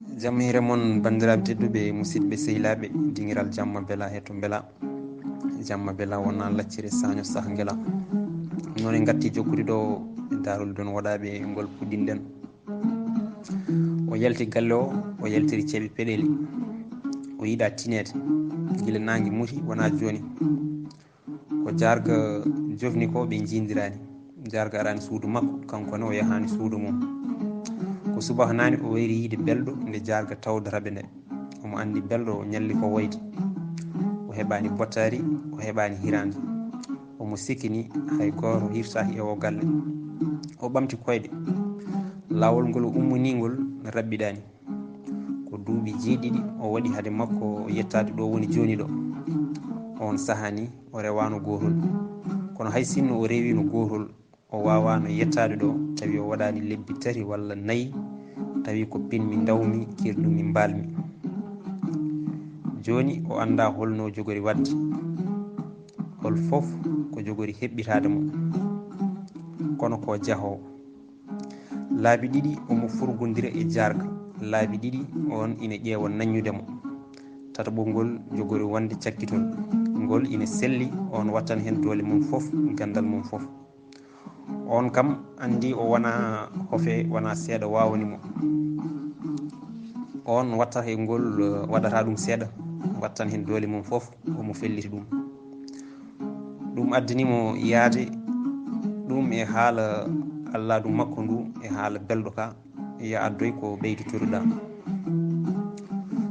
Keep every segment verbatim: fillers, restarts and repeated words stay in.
Jam hiire mon, banndiraaɓe tedduɓe, musidɓe, sehilaaɓe, dingiral jamma bela e to mbela. Jamma bela wona laccire saño sah ngela. Noon en ngatti jokkude ɗo e daarol don waɗaaɓe ngol puɗɗinɗen. O yalti galle o, o yaltiri ceeɓe peɗeli. O yiɗa tineede. Gila naange muti wona jooni. Ko jaarga jofni ko ɓe njiindirani. Jaarga arani suudu makko, kanko ne o yahani suudu mum. Ko subaka naane o wayri yiide belɗo nde jaarga tawdata ɓe nde. Omo anndi belɗo o ñalli ko woyde. O heɓani bottari, o heɓani hirande. Omo sikkini hay gooto hirtaki e o galle. O ɓamti koyɗe. Laawol ngol o ummini ngol raɓɓiɗani. Ko duuɓi jeeɗiɗi o waɗi hade makko yettaade ɗo woni jooni ɗo. Oon sahaa ni o rewaano gootol. Kono hay sinno o rewiino gootol, o waawaano yettaade ɗo tawi o waɗaani lebbi tati walla nayi, tawi ko pinmi ndawmi, kirɗumi mbaalmi. Jooni o anndaa holno jogori waɗde. Hol fof ko jogori heɓɓitaade mo. Kono ko jahoowo. Laabi ɗiɗi omo furgondira e jaarga. Laabi ɗiɗi on ina ƴeewa naññude mo. Tataɓol ngol jogori wonde cakkitol. Ngol ina selli, on wattan heen doole mum fof, ganndal mum fof. On kam anndi o wona hofe, wona seeɗa waawani mo. On wattata e ngol, eh, waɗata ɗum seeɗa, wattan heen doole mum fof, omo felliti ɗum. Ɗum addani mo yaade ɗum e haala al'aadu makko ndu, e haala belɗo ka, ya addoy ko ɓeydotoruɗa.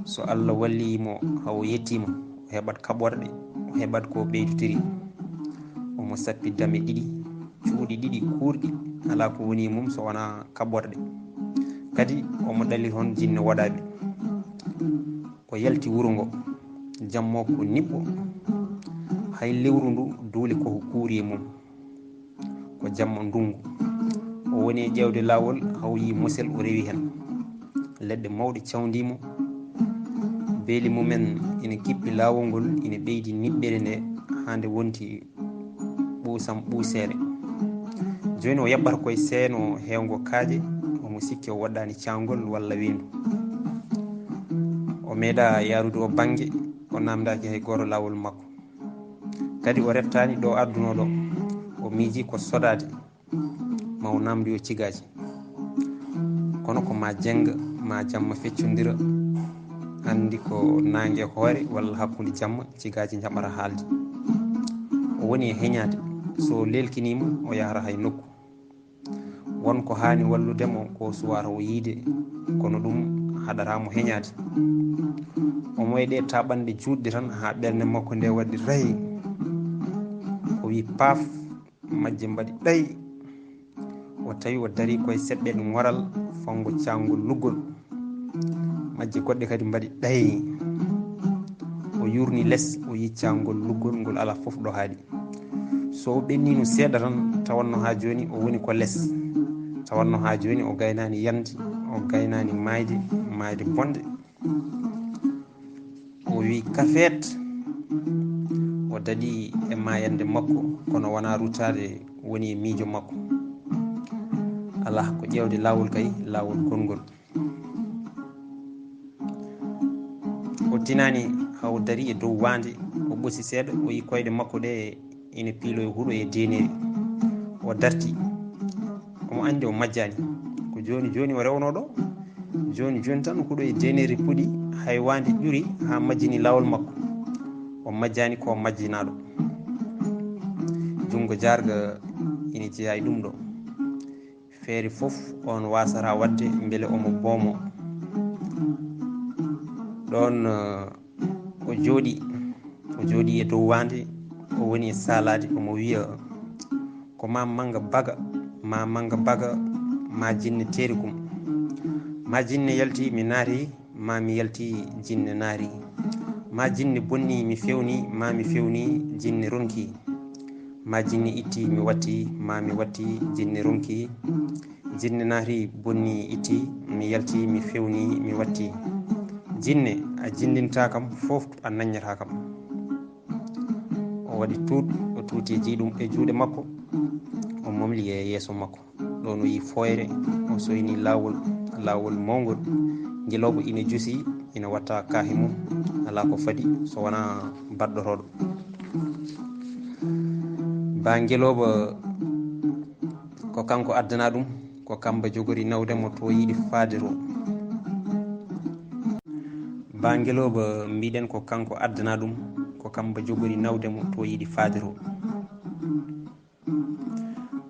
So Allah walli mo, hawo yettima, o heɓat kaɓorɗe, o heɓat ko ɓeydotori. Omo sappi dame ɗiɗi, cuuɗi ɗiɗi kuurɗi, alaa ko woni e mum so wonaa kaɓorɗe. Kadi omo ɗali toon jinne waɗaaɓe. O yalti wuro ngo. Jamma o ko niɓɓo. Hay lewru ndu duule ko ko kuuri e mum. Ko jamma ndunngu. O woni e ƴeewde laawol, hawo yii mosel o rewi heen. Leɗɗe mawɗe cawndii mo. Beeli mumen ina kippi laawol ngol, ina ɓeydi niɓɓere nde haa nde wonti ɓuusam ɓuuseere. Jooni o yaɓɓata koye seeno heewngo kaaƴe, omo sikki o waɗɗaani caangol walla weendu. O meeɗaa yaarude o bannge, o naamndaaki hay gooto laawol makko. Kadi o reftaani ɗo addunoo ɗo. O miiji ko sodaade, ma o naamndoyo cigaaji. Kono ko ma jennga, ma jamma feccondira, anndi ko naange hoore walla hakkunde jamma cigaaji njaɓata haalde. O woni e heñaade, so o leelkiniima, o yahata hay nokku. Won ko haani wallude mo ko suwata o yiide, kono ɗum haɗata mo heñaade. Omo e ɗe taɓanɗe juutɗe tan haa ɓernde makko nde waɗi ray. O wi paaf, majje mbaɗi ɗay. O tawi o darii koye seɓɓe ngoral fanngo caangol luggol. Majje goɗɗe kadi mbaɗi ɗay. O yuurni les, o yii caangol luggol ngol alaa fof ɗo haaɗi. So o ɓenniino seeɗa tan, tawanno haa jooni o woni ko les. Tawanno haa jooni o gaynaani yande, o gaynaani maayde, maayde bonde. O wi kafeet, o daɗi e maayande makko, kono wonaa ruttaade woni e miijo makko. Alaa ko ƴeewde laawol kay, laawol konngol. O tinaani haa o darii e dow waande, o ɓosi seeɗa, o yii koyɗe makko ɗe ina piiloya huɗo e deeneeri. O darti. Omo anndi o majjaani. Ko jooni jooni o rewnoo ɗo. Jooni jooni tan huɗo e deeneeri puɗi, hay waande ƴuri haa majjini laawol makko. O majjaani ko majjinaaɗo. Junngo jaarga ina jeyaa e ɗum ɗo. Feere fof on waasata waɗde mbele omo boomo. Ɗoon, eh, o jooɗii, o jooɗii e dow waande, o woni e saalaade, omo wiya, "Ko ma mannga baga, ma mannga baga, ma jinne teeri kum. Ma jinne yalti, mi naati, ma mi yalti, jinne naati. Ma jinne bonni, mi fewni, ma mi fewni, jinne ronki. Ma jinne itti, mi watti, ma mi watti, jinne ronki. Jinne naati, bonni, itti, mi yalti, mi fewni, mi watti. Jinne, a jinndinta kam, fof a naññata kam." O waɗi tuut, o tuuti e jii ɗum e juuɗe makko, o momli e yeeso makko. Ɗoon o yii fooyre, o soyni laawol, laawol mawngol. Ngelooba ina jusi, ina watta kaahi mum, alaa ko fadi so wonaa baɗɗorooɗo. Ba ngelooba ko kanko addana ɗum, ko kamba jogori nawde mo to yiɗi faade to. Ba ngelooba mbiɗen ko kanko addana ɗum, ko kamba jogori nawde mo to yiɗi faade to.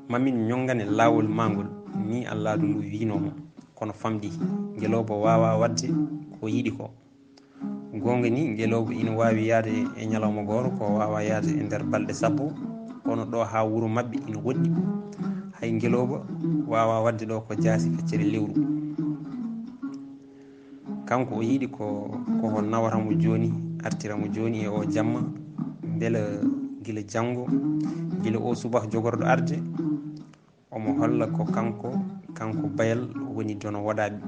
Mamin ñongane laawol maa ngol, ni alladu ndu wiinoo mo, kono famɗi, ngelooba waawaa waɗde ko yiɗi ko. Goonga ni, ngelooba ina waawi yahde e ñalawma gooto, ko waawaa yahde e nder balɗe sappo, kono ɗo haa wuro maɓɓe ina woɗɗi. Hay ngelooba waawaa waɗde ɗo ko jaasi feccere lewru. Kanko o yiɗi ko, ko o nawata mo jooni, artira mo jooni e o jamma, mbela gila janngo, gila o subaka jogorɗo arde, omo holla ko kanko, kanko Bayal woni dono waɗaaɓe.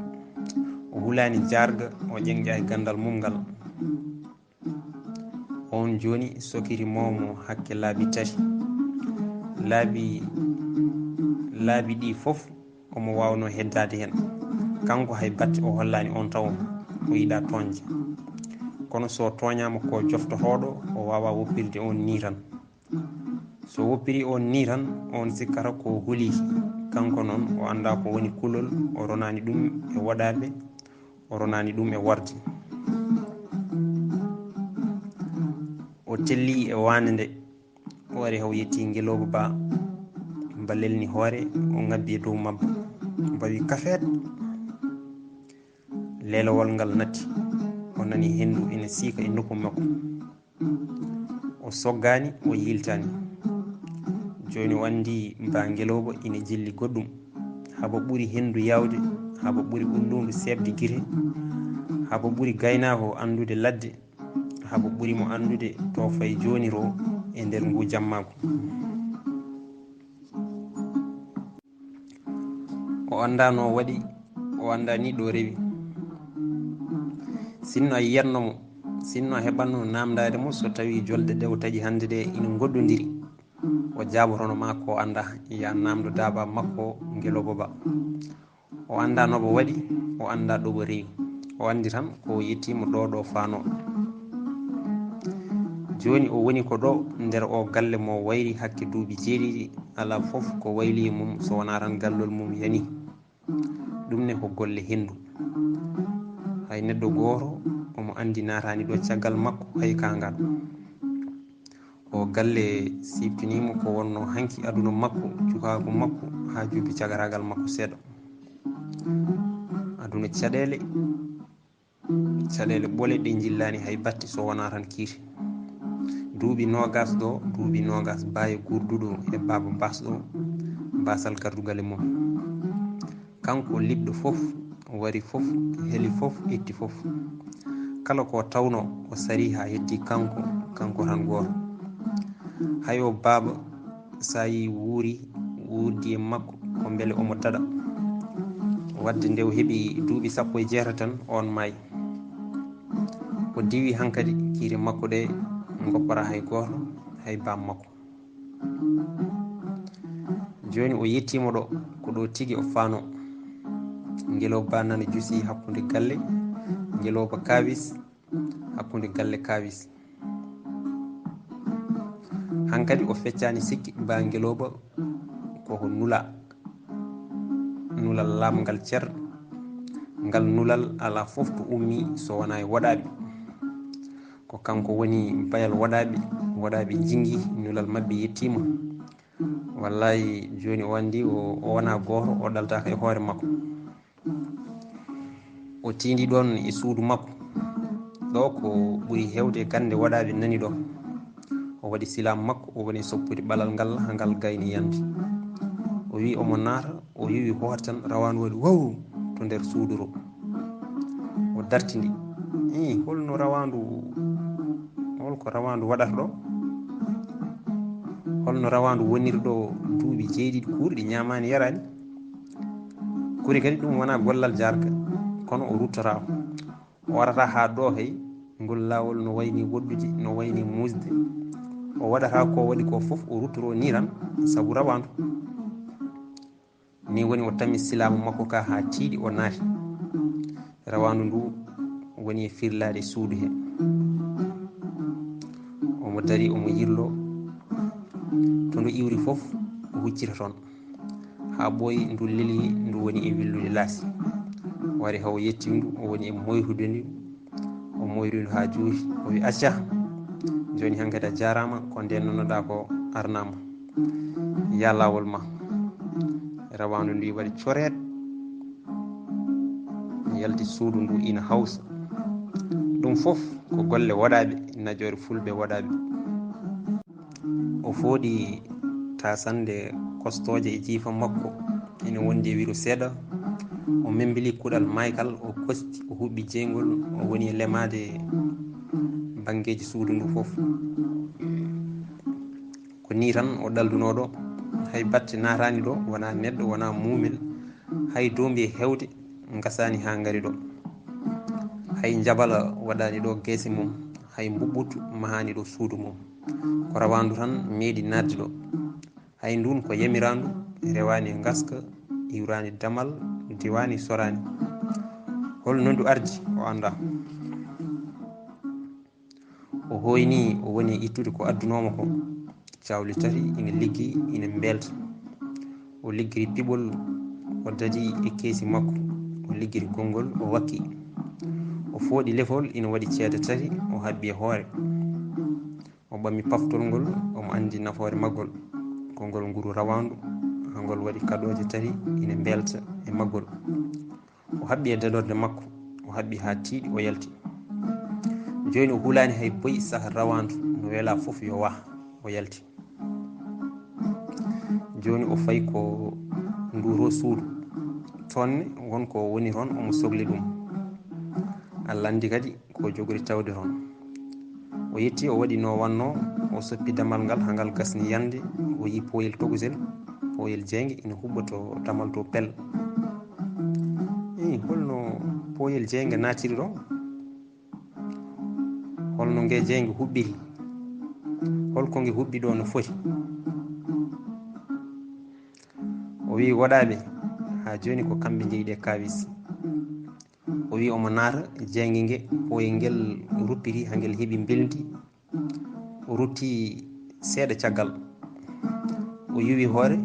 O hulaani jaarga, o ƴeŋƴaaki ganndal mum ngal. On jooni sokiri moomo hakke laabi tati. Laabi, laabi ɗi fof omo waawno heddaade heen. Kanko hay batte o hollaani on tawo, o yiɗaa tooñde. Kono so tooñaama ko joftotooɗo, o waawaa woppirde on nii tan. So woppiri on nii tan, on sikkata ko o hulii. Kanko noon, o anndaa ko woni kulol, o ronaani ɗum e waɗaaɓe, o ronaani ɗum e warde. O telli e waande nde, o ari haw yetti ngelooba ba, ba lelni hoore, o ŋabbi e dow mabba, ba wi kafeet. Leelowol ngal natti, o nani henndu ina siika e noppi makko. O soggaani, o yiltaani. Jooni o anndi ba ngelooba ina jilli goɗɗum. Haba ɓuri henndu yaawde, haba ɓuri ulluundu seeɓde gite, haba ɓuri gaynaako anndude ladde, haba ɓuri mo anndude to fay jooni ro e nder ngu jammaagu. O anndaa no waɗi, o anndaa ni ɗo rewi. Sinno a yiyatno mo, sinno a heɓatno naamndaade mo so tawii jolɗe ɗe o taƴi hannde ɗe ina ngoɗɗondiri, o jaabotono ma ko anndaa, ya naamndo daaba makko ngelooba ba. O anndaa no ba waɗi, o anndaa ɗo ba rewi. O anndi tan ko o yettiima ɗo, ɗo faano. Jooni o woni ko ɗo nder o galle mo wayri hakke duuɓi jeeɗiɗi, alaa fof ko wayli e mum so wonaa tan gallol mum yani. Ɗum ne ko golle henndu. Hay neɗɗo gooto omo anndi naataani ɗo caggal makko hay kaangal. O galle siftiniima ko wonno hanki aduna makko, cukaagu makko, haa juubi cagaraagal makko seeɗa. Aduna caɗeele, caɗeele ɓole ɗe njillaani hay batte so wonaa tan kiite. Duuɓi noogas ɗo, duuɓi noogas baaye gurduɗo e baaba Baas ɗo, baasal gardugal e mum. Kanko liɓɗo fof, wari fof, heli fof, itti fof. Kala ko tawno o sari haa hetti kanko, kanko tan gooto. Hay o baaba, so a yii wuuri, wuurdi e makko, ko mbele omo daɗa. Wadde nde o heɓi duuɓi sappo e jeetati tan, on maayi. O diwi hankadi kiire makko ɗe, ngoppora hay gooto, hay baaba makko. Jooni o yettiima ɗo, ko ɗo tigi o faano. Ngelooba nana jusi hakkunde galle, ngelooba kaawis hakkunde galle kaawis. Hankadi o feccaani sikki ba ngelooba koko nula. Nulal laamngal cer, ngal nulal alaa fof to ummi so wonaa e waɗaaɓe. Ko kanko woni bayal waɗaaɓe, waɗaaɓe njingi nulal maɓɓe yettiima. Wallahi jooni o anndi o, o wonaa gooto, o ɗaltaaka e hoore makko. O tiindi ɗoon e suudu makko. Ɗo ko ɓuri heewde gannde waɗaaɓe nani ɗo. O waɗi silaamu makko, o woni soppude ɓalal ngal haa ngal gayni yande. O wiyi omo naata, o yiwi hoore tan rawaandu waɗi waw to nder suudu ro. O dartindi. Ii, holno rawaandu, holko rawaandu waɗata ɗo? Holno rawaandu woniri ɗo duuɓi jeeɗiɗi kuurɗi ñaamaani yaraani? Kuri kadi ɗum wonaa gollal jaarga, kono o ruttotaako. O arata haa ɗo hay, ngol laawol no wayni woɗɗude, no wayni muusde. O waɗata ko waɗi ko fof, o ruttoro ni tan, sabu rawaandu. Ni woni o tammi silaamu makko ka haa tiiɗi, o naati. Rawaandu ndu woni e firlaade suudu he. Omo darii, omo yirloo. To ndu iwri fof, o huccita toon. Haa ɓooyi, ndu lelii, ndu woni e willude laasi. Wari haw yetti ndu, o woni e moytude ndu. O moyri ndu haa juuti, o wi: "Acca, jooni hankadi a jaaraama, ko ndeen nonoɗaa ko arnaama. Yaa laawol ma." Rawaandu ndu waɗi coreet, yalti suudu ndu ina hawsa. Ɗum fof ko golle woɗaaɓe, najoore fulɓe woɗaaɓe. O fooɗi taasannde kostooje e jiifa makko, ina wondi e wiro seeɗa. O memmbili kuɗal maaykal, o kosti, o huɓɓi jeygol, o woni e lemaade banngeeji suudu ndu fof. Ko nii tan o ɗaldunoo ɗo, hay batte naataani ɗo, wonaa neɗɗo, wonaa muumel, hay doombi e hewde ngasaani haa ngari ɗo. Hay njabala waɗaani ɗo geese mum, hay mbuɓɓutu mahaani ɗo suudu mum. Ko rawaandu tan meeɗi naatde ɗo. Hay nduun ko yamiraandu, rewaani ngaska, iwraani damal, diwaani, soraani. Hol no ndu ardi, o anndaa. O hooynii, o woni e ittude ko addunooma ko. Cawle tati ina liggi, ina mbelta. O liggiri piɓol, o dadi e keesi makko. O liggiri konngol, o wakki. O fooɗi lefol, ina waɗi ceede tati, o haɓɓi e hoore. O ɓami paftol ngol, omo anndi nafoore maggol. Ko ngol nguru rawaandu, haa ngol waɗi kaɗooje tati, ina mbelta e maggol. O haɓɓi e dadorde makko, o haɓɓi haa tiiɗi, o yalti. Jooni o hulaani hay boy saha rawaandu, no welaa fof yo wah, o yalti. Jooni o fayi ko nduuroo suudu. Toon ne won ko woni toon, omo sokli ɗum. Allah anndi kadi ko jogori tawde toon. O yetti, o waɗi no wannoo, o soppi damal ngal, haa ngal gasni yande, o yi pooyel tokosel, pooyel jeynge ina huɓɓa to damal to pel. Ii, holno pooyel jeynge naatiri ɗo? Holno nge jeynge huɓɓiri? Holko nge huɓɓi ɗo no foti? O wi woɗaaɓe, haa jooni ko kamɓe njeyi ɗe kaawis. O wi omo naata jeynge nge, pooyel ngel ruppiti haa ngel heɓi mbelndi. O rutti seeɗa caggal. O yuwi hoore,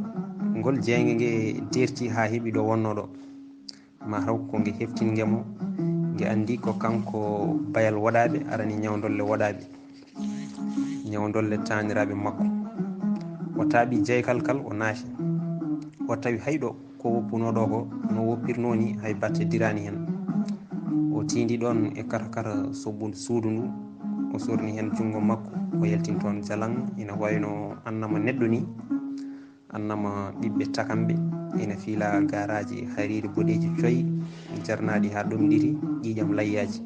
ngol jeynge nge deerti haa heɓi ɗo wonnoo ɗo. Ma taw ko nge heftinge mo, nge anndi ko kanko bayal woɗaaɓe arani ñawdolle woɗaaɓe. Ñawdolle taaniraaɓe makko. O taaɓi jeykal kal, o naati. O tawi hay ɗo ko woppunoo ɗo ko, no woppirnoo ni, hay batte diraani heen. O tiindi ɗoon e katakata soɓɓundu suudu ndu, o sorni heen junngo makko, o yaltini toon jalaŋ, ina wayno annama neɗɗo ni, annama ɓiɓɓe takamɓe, ina fiila gaaraaji hariiri boɗeeji coy, jarnaaɗi haa ɗomɗiti, ƴiiƴam layyaaji.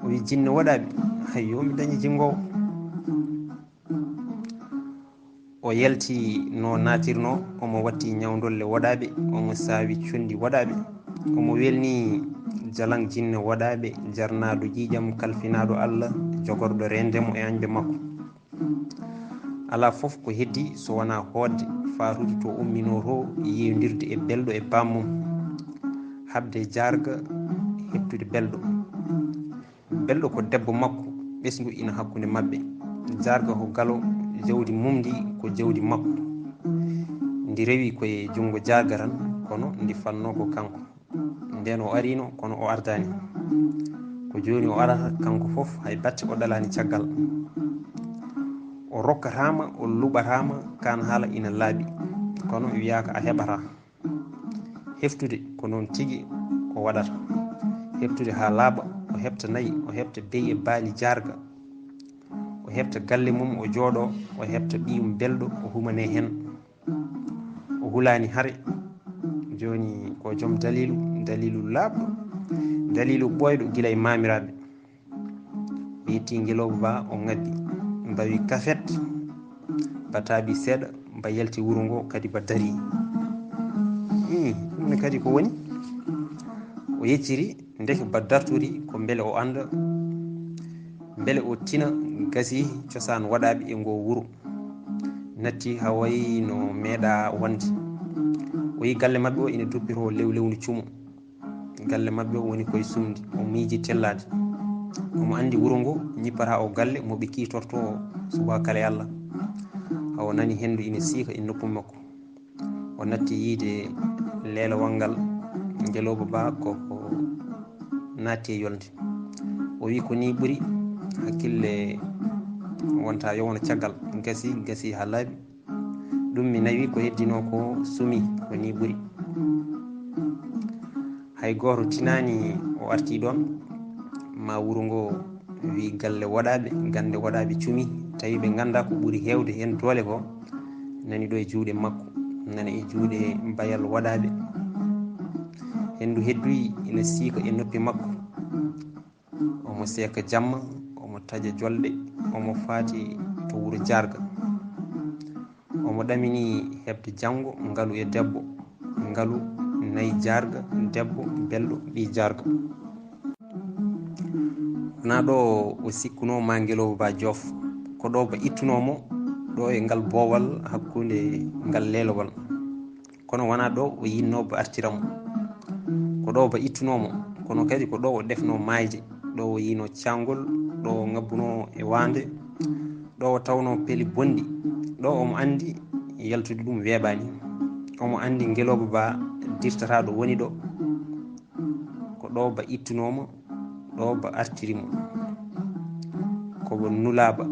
O wi jinne woɗaaɓe, "Hayyo, mi dañi jinngoowo." O yalti no naatirnoo, omo watti ñawdolle woɗaaɓe, omo saawi conndi woɗaaɓe. Omo welni jalaŋ jinne woɗaaɓe, jarnaaɗo ƴiiƴam, kalfinaaɗo Allah, jogorɗo reende mo e añɓe makko. Alaa fof ko heddii so wonaa hootde, faatude to umminoo to, yeeyondirde e belɗo e baammum, haɓde jaarga, heɓtude belɗo. Belɗo ko debbo makko, ɓesngu ina hakkunde maɓɓe. Jaarga ko galo, jawdi mum ndi ko jawdi makko. Ndi rewi ko e junngo jaarga tan, kono ndi fannoo ko kanko. Ndeen o ariino, kono o ardaani. Ko jooni o arata, kanko fof, hay batte o ɗalaani caggal. O rokkataama, o luɓataama, kaan haala ina laaɓi, kono wiyaaka a heɓataa. Heftude ko noon tigi o waɗata. Heftude haa laaɓa, o heɓta nayi, o heɓta beyi e baali jaarga. O heɓta galle mum, o jooɗoo, o heɓta ɓiyum belɗo, o humanee heen. O hulaani hare. Jooni ko joom daliilu, daliilu laaɓɗo, daliilu ɓooyɗo gila e maamiraaɓe. Ɓe yetti ngelooba ba, o ŋaddi, mbawi kafet, ba taaɓi seeɗa, ba yalti wuro ngo kadi ba darii. Ii, ɗum ne kadi ko woni? O yecciri, ndeke ba dartori ko mbele o annda, mbele o tina gasi cosaan waɗaaɓe e ngo wuro. Natti haa wayi no meeɗaa wonde. O yi galle maɓɓe o ina duppitoo lewlewndu cumo. Galle maɓɓe o woni koye sumndi, o miiji tellaade. Omo anndi wuro ngo ñippata o galle mo ɓe kiitorto o subaka kala e Allah. Hawo nani henndu ina siika e noppi makko. O natti yiide leelewal ngal, ngelooba ba ko, ko naatti e yolnde. O wi ko ni ɓuri, hakkille wonta yo wona caggal, gasi, gasi haa laaɓi. Ɗum mi nawi ko heddino ko sumi, ko ni ɓuri. Hay gooto tinaani o arti ɗoon, ma wuro ngo wi galle waɗaaɓe, gande waɗaaɓe cumi, tawi ɓe ngannda ko ɓuri heewde heen doole ko nani ɗo e juuɗe makko, nani e juuɗe bayal waɗaaɓe. Henndu hedduyi ina siika e noppi makko. Omo seeka jamma, omo taƴa jolɗe, omo faati to wuro Jaarga. Omo ɗamini heɓde janngo ngalu e debbo, ngalu nayi Jaarga, debbo belɗo ɓii Jaarga. Wonaa ɗo o sikkunoo ma ngelooba ba joof, ko ɗo ba ittunoo mo, ɗo e ngal boowal hakkunde ngal leelewal. Kono wonaa ɗo o yinnoo ba artira mo. Ko ɗo ba ittunoo mo, kono kadi ko ɗo o defnoo maayde, ɗo o yino caangol, ɗo o ŋabbunoo e waande, ɗo o tawnoo peli bonɗi, ɗo omo anndi yaltude ɗum weeɓaani. Omo anndi ngelooba ba dirtata ɗo woni ɗo. Ko ɗo ba ittunoo mo, ɗo ba artiri mo. Ko ba nulaa ba,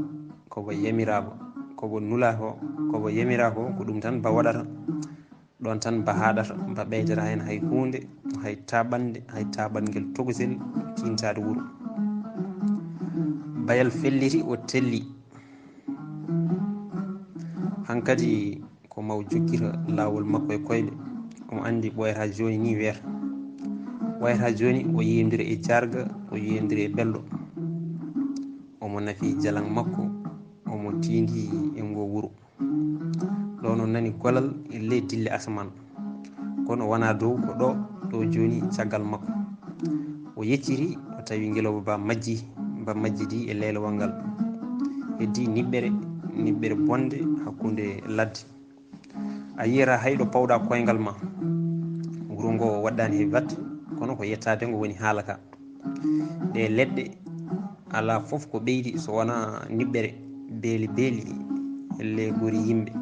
ko ba yamiraa ba, ko ba nulaa ko, ko ba yamiraa ko, ko ɗum tan ba waɗata. Ɗoon tan ba haaɗata, ba ɓeydata heen hay huunde, hay taaɓannde, hay taaɓanngel tokosel tiintaade wuro. Bayal felliti o telli. Hankadi ko maw jokkita laawol makko e koyɗe. Omo anndi ɓooyata jooni ni weeta. Ɓooyata jooni o yiyondira e Jaarga, o yiyondira e belɗo. Omo nafi jalaŋ makko, omo tiindi e ngo wuro. Ɗoon o nani golal e ley dille asamaan. Kono wonaa dow, ko ɗo, ɗo jooni caggal makko. O yecciti, o tawi ngelooba ba majji, ba majjidi e leelewal ngal. Heddii niɓɓere, niɓɓere bonde hakkunde ladde. A yiyata hay ɗo pawɗa koyngal ma. Wuro ngo waɗɗaani he batte, kono ko yettaade ngo woni haala ka. Ɗe leɗɗe alaa fof ko ɓeydi so wonaa niɓɓere, beeli beeli e le gori yimɓe.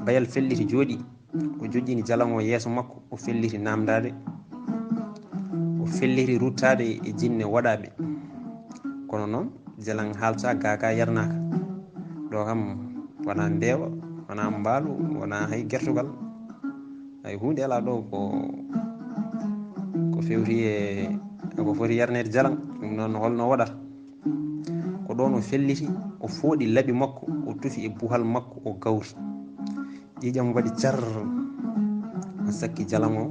Bayal felliti jooɗi, o joƴƴini jalaŋ o yeeso makko, o felliti naamndaade, o felliti ruttaade e jinne waɗaaɓe. Kono noon, jalaŋ haalta, gaaka yarnaaka. Ɗo kam wonaa mbeewa, wonaa mbaalu, wonaa hay gertugal. Hay huunde alaa ɗo ko, ko fewti e, e ko foti yarneede jalaŋ. Ɗum noon holno waɗata? Ko ɗoon o felliti, o fooɗi laɓi makko, o tufi e buhal makko, o gawri. Ƴiiƴam waɗi car, o sakki jalaŋ o.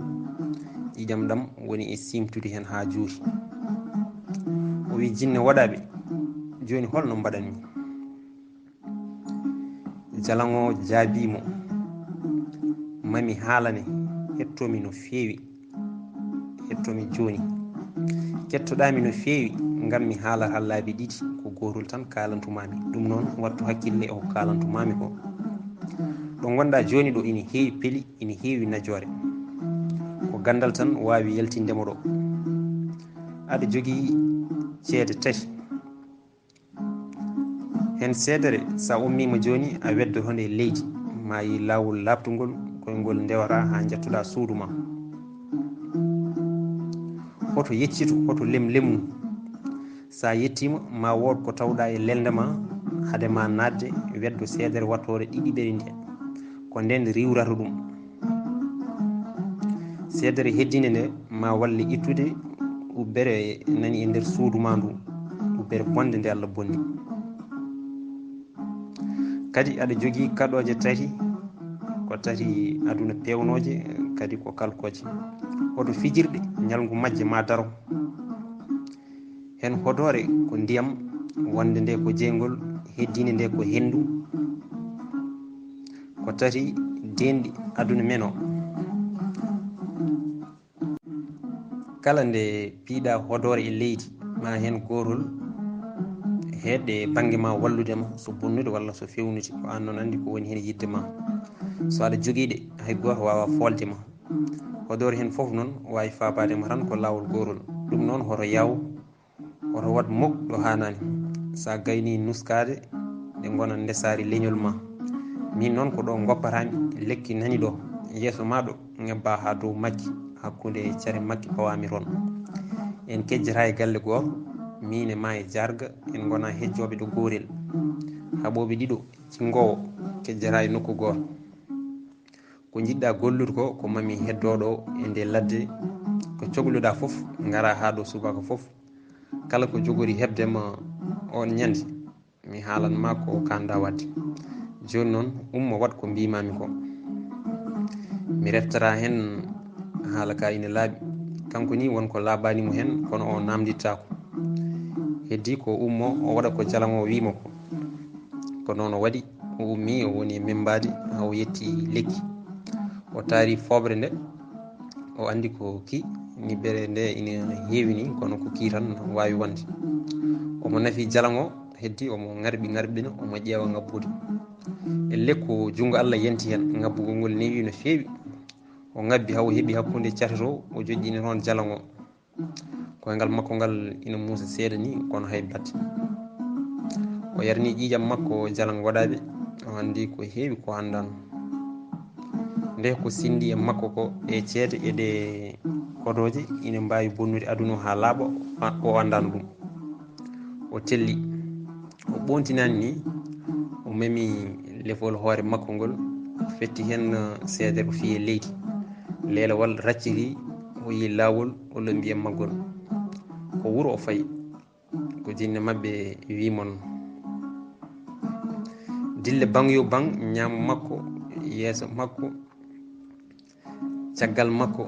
Ƴiiƴam ɗam woni e siimtude heen haa juuti. O wi jinne waɗaaɓe, jooni holno mbaɗanmi? Jalaŋo jaabii mo, mami haalane, hettoomi no feewi, hettoomi jooni. Kettoɗaami no feewi, ngam mi haalata laabi ɗiɗi, ko gootol tan kaalantumaami. Ɗum noon, wattu hakkille e ko kaalantumaami ko. Ɗo ngonɗaa jooni ɗo ina heewi peli, ina heewi najoore. Ko ganndal tan waawi yaltinde mo ɗo. Aɗa jogii ceede tati. Heen seedere, so a ummiima jooni, a weddoto nde e leydi, ma yi laawol laaɓtungol, koyngol ndewata haa njettoɗaa suudu ma. Hoto yeccitu, hoto lemlemnu. So a yettiima, ma wood ko tawɗaa e lelnde ma, hade ma naatde, weddo seedere wattoore ɗiɗiɓere nde. Ko ndeen riiwrata ɗum. Seedere heddiinde nde ma walle ittude ubbere nani e nder suudu ma ndu, ubbere bonde nde Allah bonni. Kadi aɗa jogii kaɗooje tati, ko tati aduna peewnooje, kadi ko kalkooje. Hoto fijirɗe, ñalngu majje ma daro. Heen hotoore ko ndiyam, wonde nde ko jeyngol, heddiinde nde ko henndu. Ko tati denɗi aduna men o. Kala nde piiɗa hotoore e leydi, ma heen gootol heedde e bannge ma wallude ma, so bonnude walla so fewnude, ko aan noon anndi ko woni heen yiɗde ma. So aɗa jogii ɗe, hay gooto waawaa foolde ma. Podor heen fof noon waawi faabaade ma tan ko laawol goorol. Ɗum noon hoto yaaw, hoto waɗ muk ɗo haanaani. So a gaynii nuskaade, ɗe ngona ndesaari leñol ma. Miin noon ko ɗo ngoppataami lekki nani ɗo, yeeso ma ɗo, ŋebba haa dow makki, hakkunde care makki pawaami toon. En kejjataa e galle gooto, miin e ma e jaarga, en ngona hejjooɓe ɗo goorel. Haɓooɓe ɗiɗo, jinngoowo, kejjataa e nokku gooto. Ko njiɗɗa gollude ko, ko mami heddo ɗo e nde ladde, ko cogluɗa fof, ngara haa ɗo subaka fof. Kala ko jogori heɓde ma on ñande, mi haalan ma ko kanda wadde. Jooni noon, ummo waɗ ko mbimami ko. Mi reftata heen haala ka ina laaɓi. Kanko ni won ko laaɓani mo heen, kono o namdittaako. Heddi ko ummo, o waɗa ko jalaŋo o wimo ko. Ko noon o waɗi, o ummi, o woni e membaade, haa o yetti lekki. O taari fooɓre nde, o anndi ko ki, niɓɓere nde ina heewi ni, kono ko ki tan waawi wonde. Omo nafi jalaŋo, heddi omo ŋarɓi ŋarɓina, omo ƴeewa ŋabbude. Ellee ko junngo Allah yanti heen, ŋabbugol ngol newi no feewi. O ŋabbi haa o heɓi hakkunde cate to, o joƴƴini toon jalaŋo. Koyngal makko ngal ina muusa seeɗa ni, kono hay batte. O yarni ƴiiƴam makko jalaŋ waɗaaɓe, o anndi ko heewi ko anndaano. Nde ko sinndi e makko ko e ceede e ɗe kodooje ina mbaawi bonnude aduna o haa laaɓa, o anndaano ɗum. O telli. O ɓoontinaani ni, o memi lefol hoore makko ngol, o fetti heen seedere o fiyi e leydi. Leelewal racciri, o yi laawol, o lombi e maggol. Ko wuro o fayi. Ko jinne maɓɓe wi mon. Dille baŋ yo baŋ, ñaamo makko, yeeso makko, caggal makko.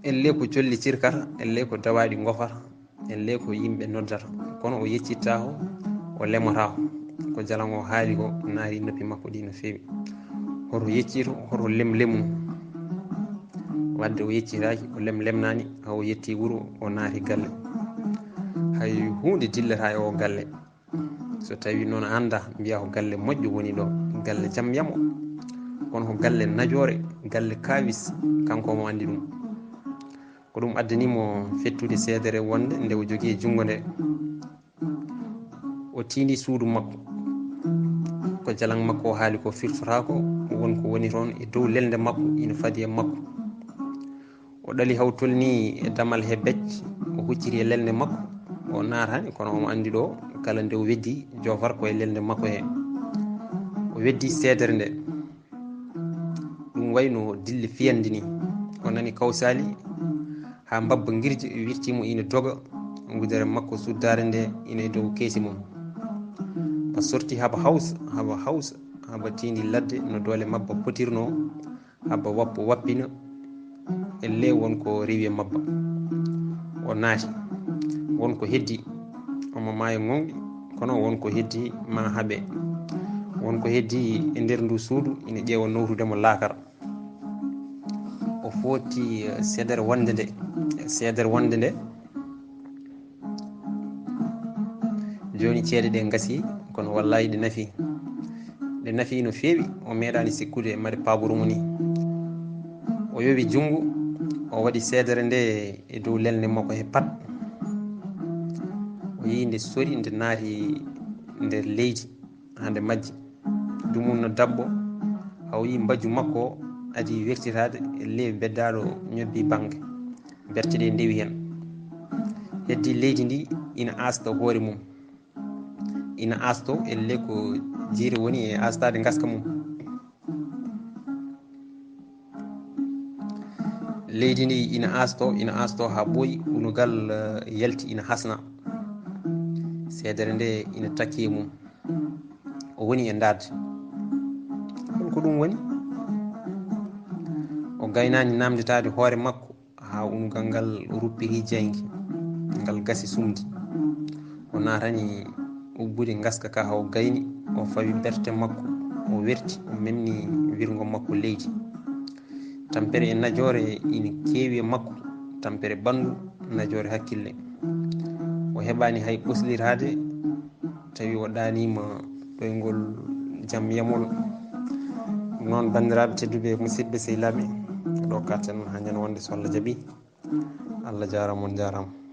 Ellee ko colli cirkata, ellee ko dawaaɗi ngofata, ellee ko yimɓe noddata. Kono o yeccittaako, o lemotaako. Ko jalaŋo haali ko naati noppi makko ɗi no feewi. Hoto yeccito, hoto lem lemu. Wadde o yeccitaaki, o lem lemnaani, haa o yetti wuro, o naati galle. Hay huunde dillata e o galle. So tawi noon a annda, mbiya ko galle moƴƴo woni ɗo, galle jam yamo. Kono ko galle najoore, galle kaawis, kanko omo anndi ɗum. Ko ɗum addani mo fettude seedere wonde nde o jogii e junngo nde. O tiindi suudu makko. Ko jalaŋ makko o haali ko firtotaako, won ko woni toon e dow lelnde makko, ina fadi e makko. O ɗali haa o tolni e damal he becc, o hucciti e lelnde makko, o naatani, kono omo anndi ɗo, kala nde o weddi, joofata ko e lelnde makko he. O weddi seedere nde. Ɗum wayno dille fiyande ni. O nani kawsali haa mbabba ngirji wirti mo ina doga, wudere makko suddaare nde ina e dow keesi mum. Ba sorti haba hawsa, haba hawsa, haba tiindi ladde no doole mabba potirno, haba wappo wappina, ellee won ko rewi e mabba. O naati. Won ko heddi. Omo maayi ŋoŋɗi, kono won ko heddi ma haɓe. Won ko heddi e nder ndu suudu ina ƴeewa nawtude mo laakara. O foti, eh, seedere wonde nde, seedere wonde nde. Jooni ceede ɗe ngasi, kono wallahi ɗe nafi. Ɗe nafi no feewi, o meeɗaani sikkude maɗe paaburu mo ni. O yowi junngo, o waɗi seedere nde e dow lelnde makko he pat. O yii nde sori, nde naati nder leydi, haa nde majji. Dumun no dabbo, haa o yii mbajju makko adi wertitaade e ley beddaɗo ñobbi bannge. Berte ɗe ndewi heen. Heddi leydi ndi ina asta hoore mum. Ina asto, ellee ko jiire woni e astaade ngaska mum. Leydi ndi ina asto, ina asto haa ɓooyi, unugal, eh, yalti ina hasna. Seedere nde ina takki e mum. O woni e ndaarde. Hol ko ɗum woni? O gaynaani naamnditaade hoore makko haa unugal ngal ruppiri jaynge, ngal gasi sumdi. O naatani ubbude ngaska ka haa o gayni, o fawi berte makko, o werti, o memni wirngo makko leydi. Tampere e najoore ina keewi e makko, tampere ɓanndu, najoore hakkille. O heɓaani hay ɓosliraade, tawi o ɗaaniima ɗoyngol jam yamol. Ɗum noon, banndiraaɓe tedduɓe, musidɓe sehilaaɓe, Ɗo katen ha ñande wonde so Allah jaɓi. Allah jaaraama, on jaaraama.